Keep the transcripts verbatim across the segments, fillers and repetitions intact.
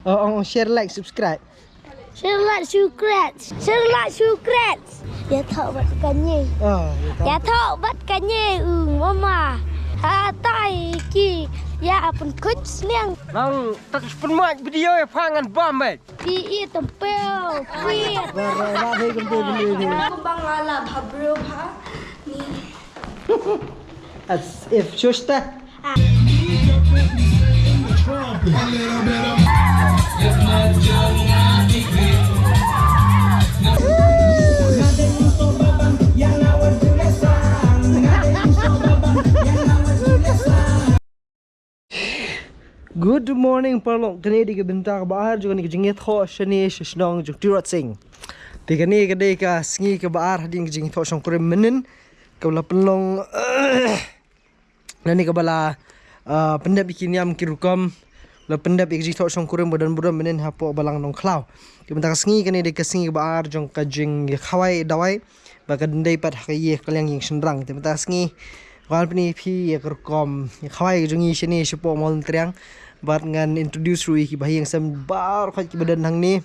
Oh, oh, share, like, subscribe. Share, like, subscribe. Share, like, subscribe. Ïathoh bad kane. Oh, ïathoh. Ïathoh bad kane, u mama. Hatai ki. Ïa pun kut sniang. Nang tak pun mat video ïa pha ngan bam, eh. Pi i tempel. Pi. Ba, ba, ba, hei, kempe beli ni. Aku bang lala bha bro bha. Ni. As if shush ta. Good morning paralok, kane dei ka bynta kaba ar jong kane ka jingïathoh shane sha shnong jong Tirot Sing. Te kane ka dei ka sngi kaba ar hadien ka jingïathoh shongkurim mynnin, kaba la pynlong, lane kaba la, ah, pyndep ïa ki niam ki rukom, la pyndep ïa ka jingïathoh shongkurim ba don burom mynnin hapoh Balang Nongkhlaw. Te mynta ka sngi kane dei ka sngi kaba ar jong ka jingïakhawai dawai, ba kan dei pat ha ka ïing ka liang ïing shynrang. Te mynta ka sngi wan pyni phi ïa ka rukom ïakhawai jong ngi shane shapoh Mawlynnai Triang. Bad ngan introduce ruh ïa ki bahaïing sem baroh khoit kiba don hangne.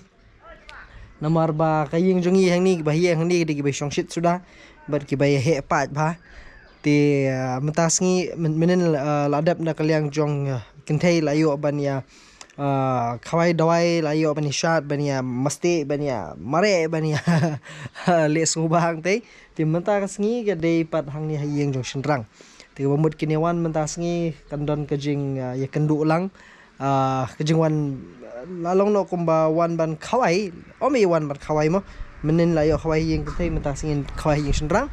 Namar ba ka ïing jong ngi hangne, ki bahaïing hangne ki dei kiba shongshit suda bad kiba ïaheh pat bha. Te, ah, mynta sngi myn-, mynnin, ah, la dep na ka liang jong, ah, kynthei la ïoh ban ïa, ah, khawai dawai, la ïoh ban ïa shad, ban ïa masti, ban ïa mareh, ban ïa leh sngewbha hangtei. Te mynta ka sngi ka dei pat hangne ha ïing jong shynrang. Te kaba mut kine wan mynta sngi kan don ka jing, ah, ïakynduh lang. Ah, ka jingwan, ah, la long noh kumba wan ban khawai, ym ïa wan ban khawai mo. Mynnin la ïoh khawai ïing kynthei, mynta sngi khawai ïing shynrang.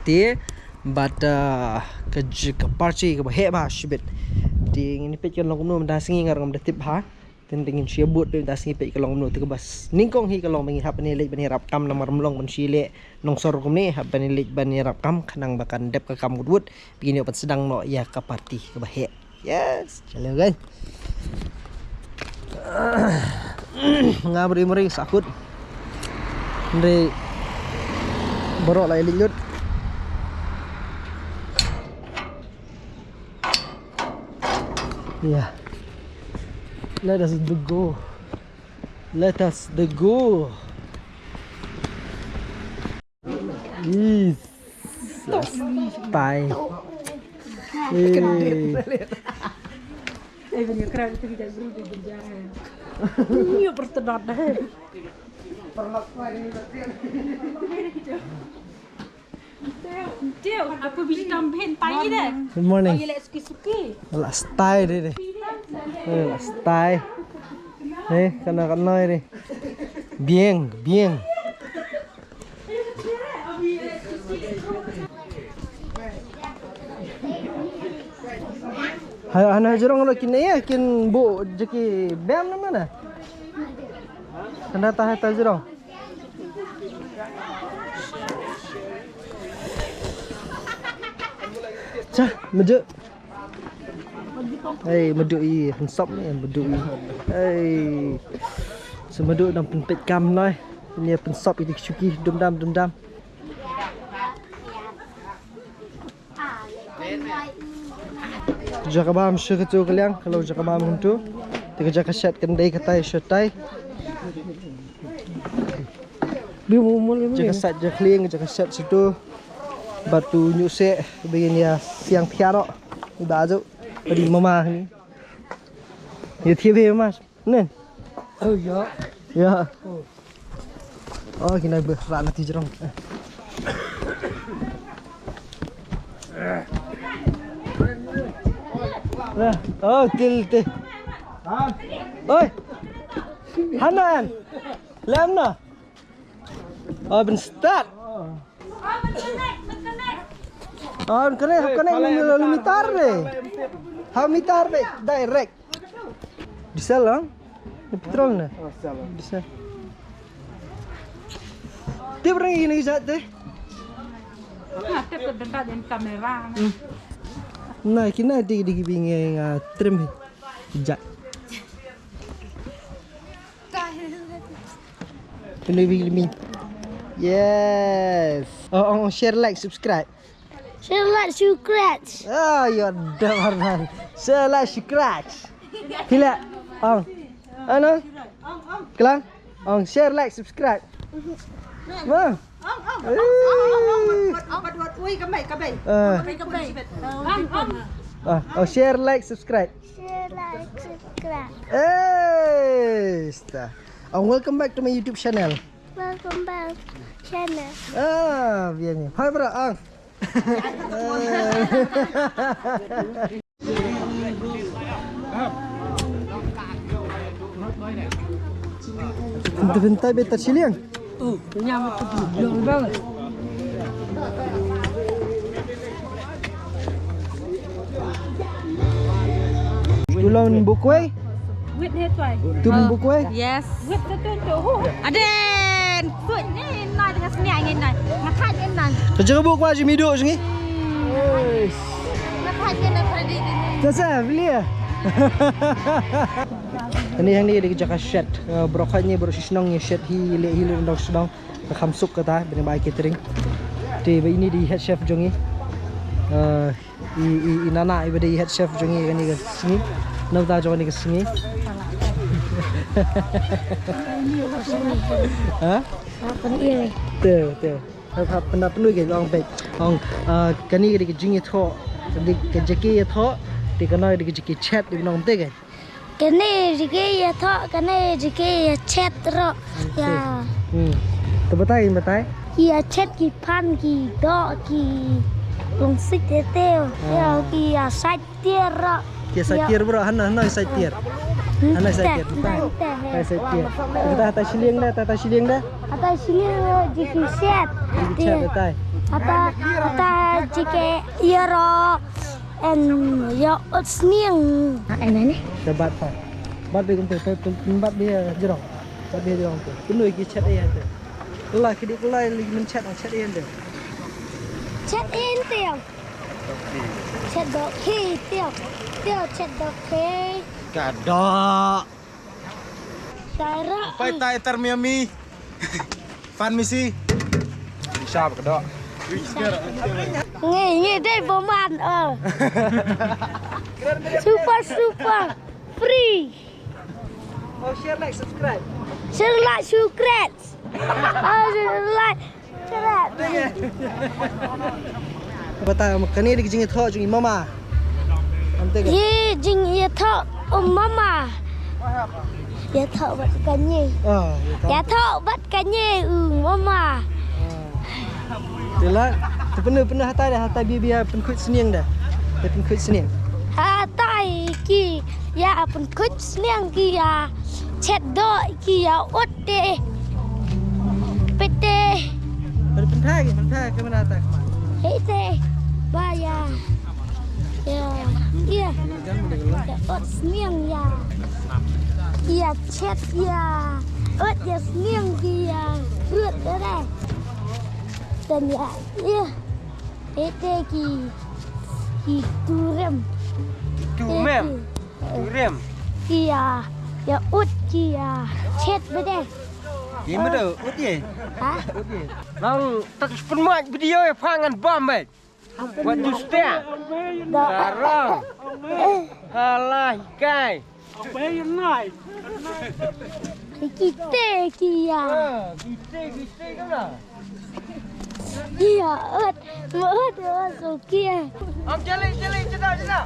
Te bad, ah, ka ji-, ka party kaba heh bha shibit. Te ngin peit kan long kumno mynta sngi, nga ruh ngam da tip bha. Te ngin shu bud mynta sngi peit ka long kumno. Te kaba s-, nyngkong hi ka long ba ngi hap ban ïaleit ban ïarap kam namar ym long ban shu leh nongsor kumne, hap ban ïaleit ban ïarap kam khnang ba kan dep ka kam kut kut. Ba kin ïoh ban sdang noh ïa ka party kaba heh. Yes, chalo guys. Nga bri mri sakut. Hynrei baroh la ïaleit lut. Yeah. Let us go. Let us go. Yes. Stai. Eh. Eh, bini kra kita kita beri dia berjalan. Ini pertedat dah. Teo, teo, apa biji tambahin tai dah? Good morning. Oh, ya, lek suki-suki. Lak stai deh deh. Eh, lak stai. Eh, kana kana deh. Bieng, bieng. Hai, hana jrong lo kin eh, kin bu jeki bem na mana? Kana ta hai ta jrong. Cha, madu. Hey, madu i, hansop ni, madu i. Hey. Sa madu dang pynpeit kam noi. Ni pynsop i dik shuki, dum dam, dum dam. Jaka bam sha katu ka liang, ka long jaka bam hangtu. Te ka jaka shet kan dei katai shatai. Bi mo mo le mo. Jaka shet jaka liang, jaka shet situ. Batu nyuse, begin ya siang piano. Ba ju, padi mama ni. Ya thie be mama. Nen. Oh ya. Ya. Oh. Oh, kina be rat na ti jrong. Nah, oh, til te. Oi. Hanan. Lem na. Oh, bin start. Oh, bin connect, bin connect. Oh, bin connect, bin connect, ni lalu mitar deh. Ha mitar deh, direct. Diesel lang. Ni petrol ni. Diesel. Tip orang ini jat deh. Nah, tip tu dekat dengan kamera. Hmm. Nah, kina di di bingai nga trim jat. Kini bing limi. Yes. Oh, oh, share, like, subscribe. Share, like, subscribe. Oh, you're the one. Share, like, subscribe. Pila. Oh. Ano? Klang? Ong share, like, subscribe. Ma. Eh. Ah, oh, share, like, subscribe. Share, like, subscribe. Eh, sta. Oh, welcome back to my YouTube channel. Welcome back channel. Ah, bien, bien. Hi, bro. Ah. Bentar, bentar, bentar, Shiliang. Tulon bukwai? Wit ne tuai. Tum bukwai? Yes. Wit tu tu tu. Aden. Suit ni nai dengan seniak ni nai. Makan ni nai. Kerja kebuk kwa jimido sini. Makan ni nai pada di ni. Tasa, beli ya? Ani hangne dei ka jaka shet. Eh, baroh khatngi baroh shi shnong ngi shet hi leh hi leh dong shnong. Ka kham suk kata bad ba ai catering. Te ba ini dei head chef jong ngi. Eh, i i i Nana i ba dei head chef jong ngi kane ka sngi. Nangta jong kane ka sngi. Ha? Te te. Hap hap pynda pynlui ke long pek. Ong, eh, kane ka dei ka jingïathoh. Ka dei ka jaka ïathoh. Te kane ka dei ka jaka chet dei nong te ke. Kane jaka ïathoh, kane jaka ïachet ruh. Ïa. Hmm. To batai, batai. Ki ïachet ki pan ki doh ki long sik te te. Ïa ki ïa sait tiar ruh. Ki sait tiar bro, hana hana sait tiar. Hmm. Hana sait tiar. Te, te, te. Hana sait tiar. Kita hata Shiliang da, hata Shiliang da. Hata Shiliang jaka shet. Jaka shet batai. Hata hata jaka ïa ruh. En ïa ot sniang. Ah, en ni. Te bat pa. Bat be kumte, pe pe bat be jrong. Bat be jrong te. Kunu ki chet ayan te. Kala ki dik kala li men chet chet ayan te. Chet ayan te. Chet dok he te. Te chet dok he. Ka dok. Tara. Pai tai tar Miami. Fan Messi. Sharp ka dok. Ngi ngi dei boman. Oh. Super super free. Oh, share, like, subscribe. Share, like, subscribe. Oh, share, like, subscribe. Bata ma kane dei ka jingïathoh jong i mama. Ante ka. Ye jingïathoh u mama. Ïathoh bad kane. Ah, ïathoh. Ïathoh bad kane u mama. Te la, te pynlui pynlui hatai da, hatai bia bia pynkhuid sniang da. Te pynkhuid sniang. Hatai ki ïa pynkhuid sniang ki ïa chet doh ki ïa ut te. Pete. Pynthai ki pynthai ki mana tak ma. Hei te ba ïa. Ïa. Ïa. Ïa ut sniang ïa. Ïa chet ïa. Ut ïa sniang ki ïa. Rut ïa. Tanya, ïa. Ete ki, ki turem. Turem? Ete. Turem? Ki ïa, ïa ut ki ïa chet bede. Ki mede ut ye? Ha? Ut ye. Nang tak pynmai video ïa pha ngan bam bad. Wat tu stia. Da. Sarang. Halah kai. Kite ki ïa. Ah, kite, kite ka la. Ki ïa, ot, ot, ot, so ki ïa. Am jale, jale, jada, jada.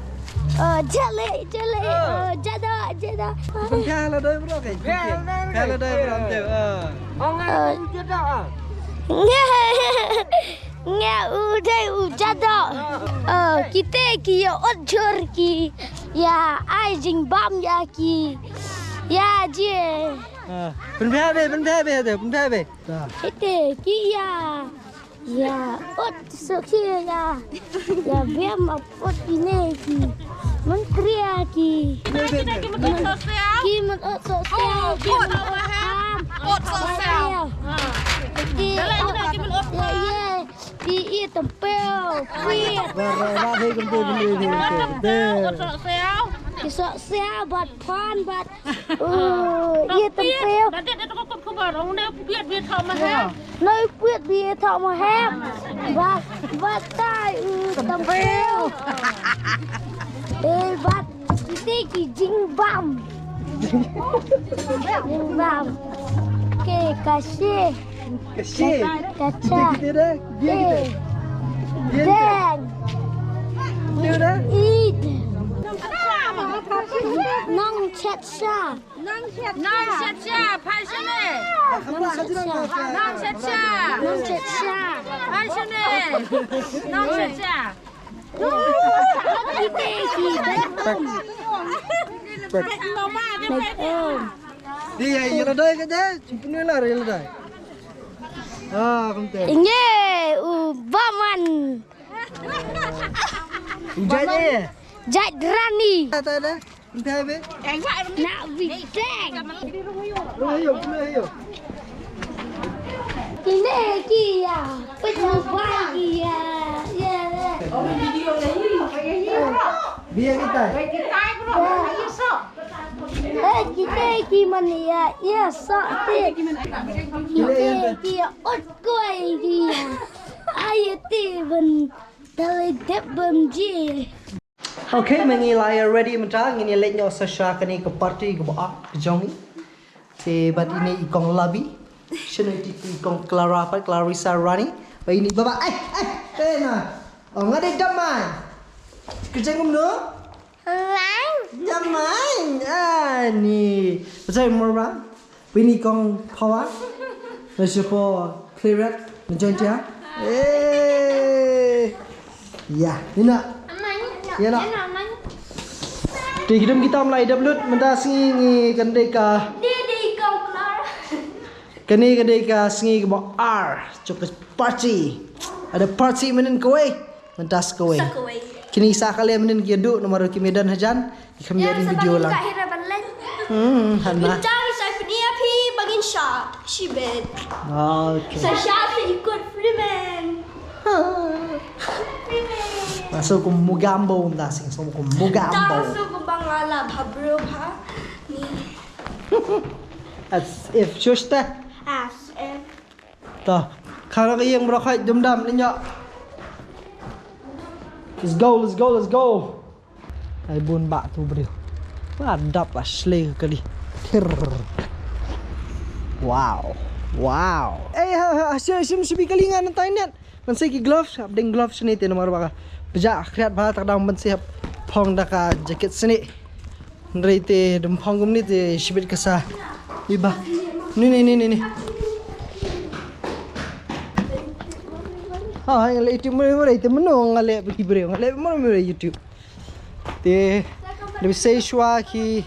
Oh, jale, jale, oh, jada, jada. Pynthah la doi bro kai. Pynthah la doi bro am te. Ah. Ong ai jada ah. Nge. Nge u dei u jadok. Eh, kite ki ïa ot jhur ki ïa ai jingbam ïa ki. Ïa je. Ah, pynbha be, pynbha be, pynbha be. Kite ki ïa. Ïa ot so ki ïa. Ïa bem ap ot ine ki. Mentria ki. Ki men ot so siaw, ki men ot ham. Ot so siaw. Ki ot, ïa, ïa. Ki ïa tympew, pit. Ra, ra, ra, hei, kumtu, kumtu, kumtu, kumtu. Ki soh siaw, bad phan, bad, uh, ïa tympew. Bad ïa tympew. Noi pit bi tho ma hem. Bad, bad tai, uh, tympew. Eh, bad kite ki jingbam. Bam. Ke, kasih. Kasih. Kacha. Kita, kita dah. Dia kita. Dia kita. Deng. Dia dah. Id. Nang chacha. Nang chacha. Phai shane. Nang chacha. Nang chacha. Nang chacha. Phai shane. Nang chacha. Dia ya, ya ladai ka ja, cimpun la ya ladai. Ah, kumte. Inge u baman. Ujai ni. Jai rani. Ada ada. Kumte be. Nak bideng. Ayo, ayo. Kine kia, penuh bahagia. Ya. Biar kita. Eh, kita ki man ya, ya sa ti. Kita kia ot koi kia. Ayo ti ben tele dep bem ji. Okay, mynta ngi la ïa ready mynta, ngin ïa leit noh sa sha kane ka party kaba ar ka jong ngi. Te bad ine i kong Labi. Shano iti i kong Clara pat, Clarissa Rani. Ba ine baba. Ai, ai, eh na. Oh, nga dei Damai. Ka jong kumno? Damai. Damai. Ah, ni. Ba sa mo ba. Pini kong Pawa. Na shupo Clearet na join tia. Eh. Ya, ni na. Ya na. Te kidum kita mlai dap lut mynta sngi ngi kan dei ka. Dia dei kong Clara. Kane ka dei ka sngi kaba ar jong ka party. Ada party mynnin kawei. Mynta sa kawei. Sa kawei. Kine sa kali mynnin ki ïa duh namar ki mih don hajan. Ki kham ïa ring video lang. Hmm, hana. Mynta sa phi ïa phi bangin sha. Shibet. Okay. Sa sha sa ikut Freeman. Masuk ke Mugambo mynta sing, so ke Mugambo. Tahu su ke Bangala bhabro bha. Ni. As if shusta. As if. Ta, khana ka ïing bro khai dum dam ni nya. Let's go, let's go, let's go. Ai bun ba tu briew. Ba dap ba shle ka kali. Thir. Wow. Wow. Eh ha ha, shim shim shibi kali ngan tai net. Ngan sei ki gloves, hap deng gloves ni te namar ba ka. Beja khriat ba tak dang ban sei hap phong da ka jacket sini. Hynrei te dum phong kumni te shibit ka sa. Iba. Ni ni ni ni ni. Ha, nga leh YouTube mo mo te mo nga leh ki briew, nga leh mo mo YouTube. Te dum sei shwa ki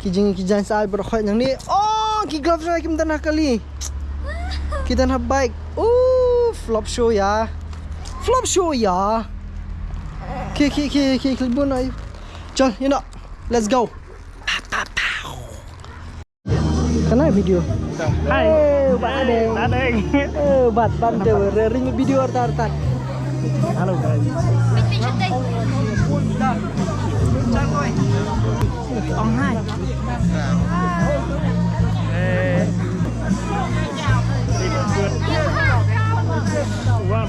ki jing ki jang sa bro khoi nang ni. Oh, ki gloves na kim tan ha kali. Ki tan ha bike. Oh, flop show ya. Flop show ya. Ki ki ki ki ki bun ai. Chal, you know. Let's go. Kana video. Hai. Eh, ba deng. Ba deng. Eh, bat ban de re ring video arta arta. Hello guys. Ong hai. Eh. Wow.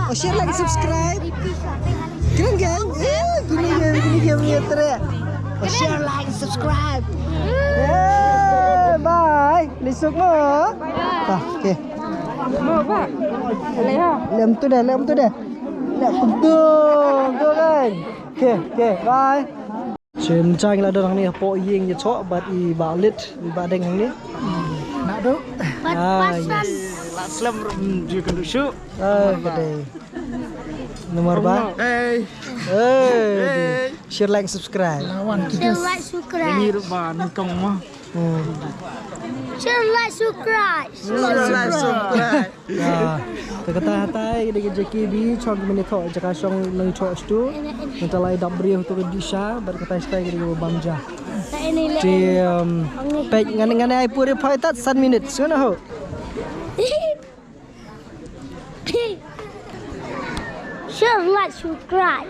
Oh, share, like, subscribe. Kren kan? Eh, gini kan, gini kan punya trek. Oh, share, like, subscribe. Eh, bye. Lisuk mo. Ah, okay. Mo ba. Lem tu dah, lem tu dah. Lem tu, tu kan. Okay, okay, bye. Shin chang la dang ni hapoh ïing ïa chok bad i ba lit, i ba deng ni. Nak tu? Ah, yes. Lak slem rum ju kan tu shu. Ah, ka dei. Nomor ba? Hey. Hey. Share, like, subscribe. Share, like, subscribe. Ini rupa ni kong mah. Hmm. Share, like, subscribe. Share, like, subscribe. Ya. Te kata hatai ka dei ka J K B, chong ka mini thok jaka shong nang thok stu. Nang ta lai dap briew tu ka disha, bad kata hatai ka dei ka bam ja. Te, um, pek ngan ngan ai pure phai tat san minit. Sngewna ho. Share, like, subscribe.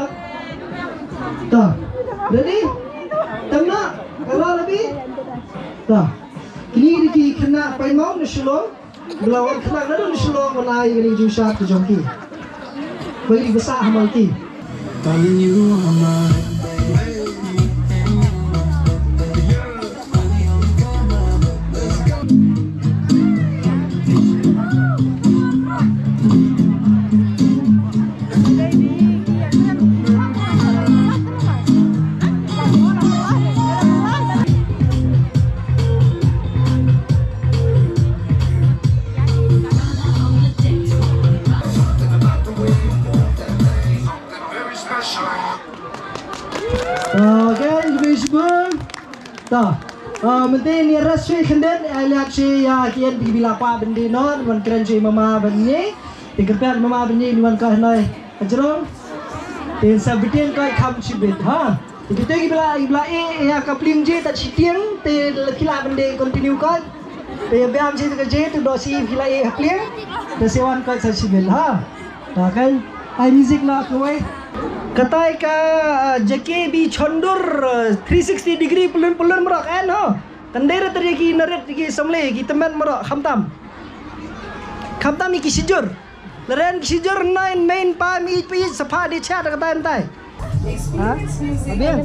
ta. Ta. Ready? Tang na. Kala labi. Ta. Kini dei ki khynnah Paimong na Shillong. Ba la wan khynnah naduh na Shillong ban ai ïa kane ka jingshad ka jong ki. Ba ki basa ha Malti. Okay, khublei shibun. Ta. Ah, mynta ngin ïa rest shuwa khyndiat, ai lad shuwa ïa ki ïing ki ba la kwah ban die noh, wan kren shuwa mama bad ïing. Te kyrpad mama bad ïing wan ka hnai. Hajrong. Te sa bteng ka kham shibit, ha. Te kita ki ba la, ki ba la ïeh ïa ka pliang je ta shitiang, te la ki la ban die continue ka. Te ïa biang je ka je, te doh shi ki la ïeh ha pliang. Te sa wan ka sa shibit, ha. Ta kan, ai music na kawei. Katai ka, uh, J K B Chondur, uh, three sixty degree pylun pylun marok, eh, no? Kan dei ra tadi ki narit ki samle ki temen marok, khamtam. Khamtam ki shijur. Leren ki shijur nine main pa mi pi sapa di chat katai tai. Ha? Abin?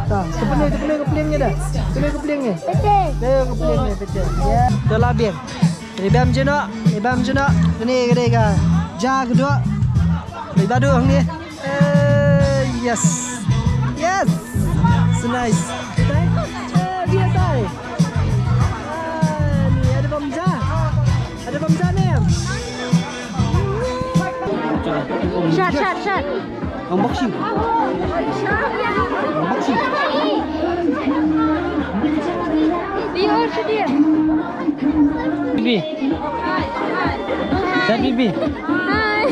Ta, tu pynlong, tu pynlong ka pliang ïa da. Pynlong ka pliang ïa. Pete. Pynlong ka pliang ïa, pete. Ya. Tu la abin. Ri bam jino, ri bam jino. Kani, kani ka. Ja kedua. Ri badu hangne. Eh, yes. Yes. So nice. Ada bam ja. Ada bam ja, ma'am. Shot, shot, shot. Unboxing. Unboxing. Bibi. Shot, Bibi. Hi.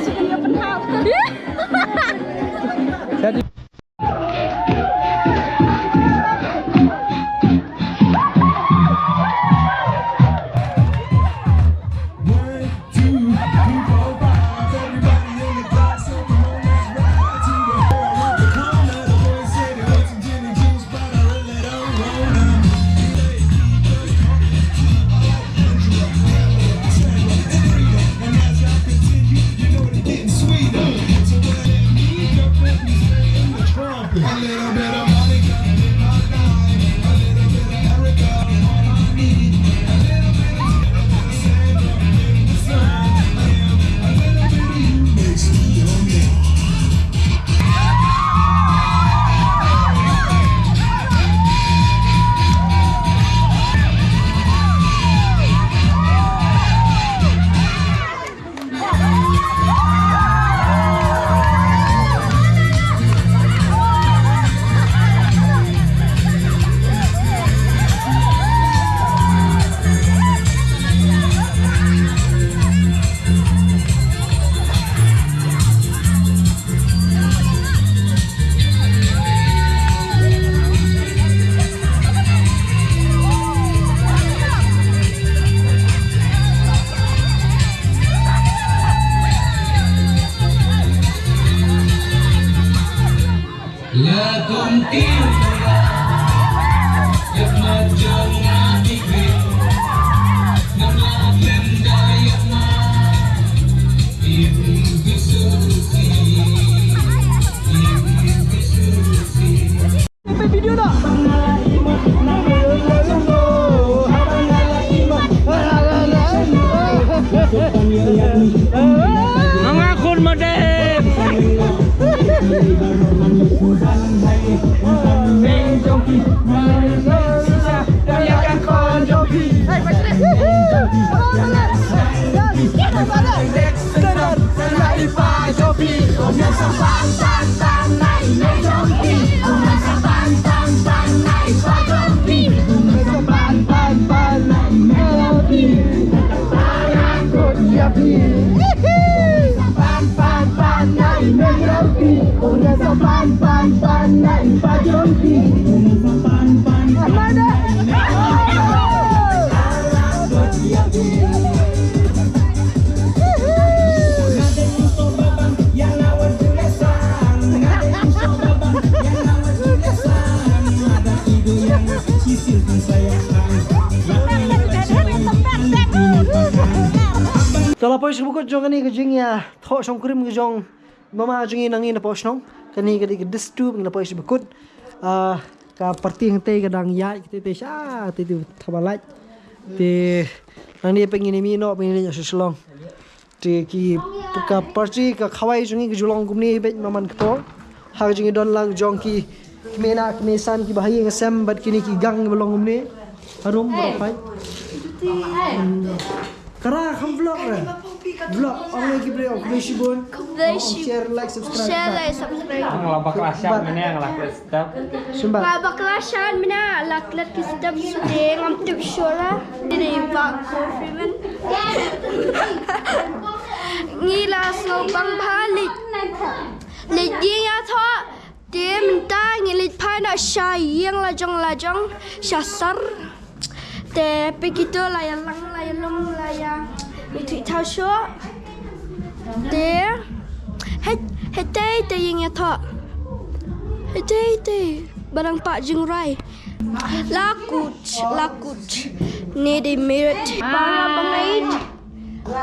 Shot, Bibi. Nga khun ma dem. To la poi sha ba kut jong kane ka jingïathoh shongkurim ka jong mama jong ngi nangne napoh shnong. Kane ka dei ka dustur, ngi la poi sha ba kut. Ah, ka party hangtei ka dang ïaid, ka tei tei sha, tei tei thaba lait. Te nangne peit ngin ïa mih noh, peit ngin ïa sha Shillong. Te ki, ka party ka khawai jong ngi ka ju long kumne beit, ma man kto. Ha ka jingïadon lang jong ki kmie na kmie san kiba ha ïing ha sem bad kine ki gang kiba long kumne. Harum, baroh phai. Kara kham vlog re. Vlog, ong ïa ki briew, ong khublei shibun. Khublei shibun. Share, like, subscribe. Share, like, subscribe. Nga la bakla shad mynne, nga la klet step. Shim ba. Nga bakla shad mynne, la klet ki step shuh te ngam tip shuh la. Dei ba ko Freeman. Ngi la sngewbang bha leit. Leit ïathoh. Te mynta ngi leit phai noh sha ïing lajong lajong sha sar. Te peit kito la ïalang la ïalum la ïa mih thuh thaw shuh. Te hei, hei tei tei ïing ïathoh. Hei tei tei ba dang pah jingrai. La kut, la kut. Ne dei mirit. Para pengait.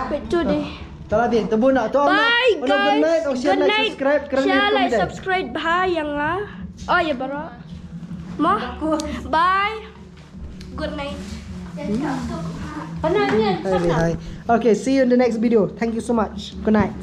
Peit tu dei. Tara dei, tebun nak tu. Bye guys. Good night. Share, like, subscribe. Share, like, subscribe. Bye yang ah. Oh ya, baroh. Mo. Bye. Good night. Hi, hi. Okay, see you in the next video. Thank you so much. Good night.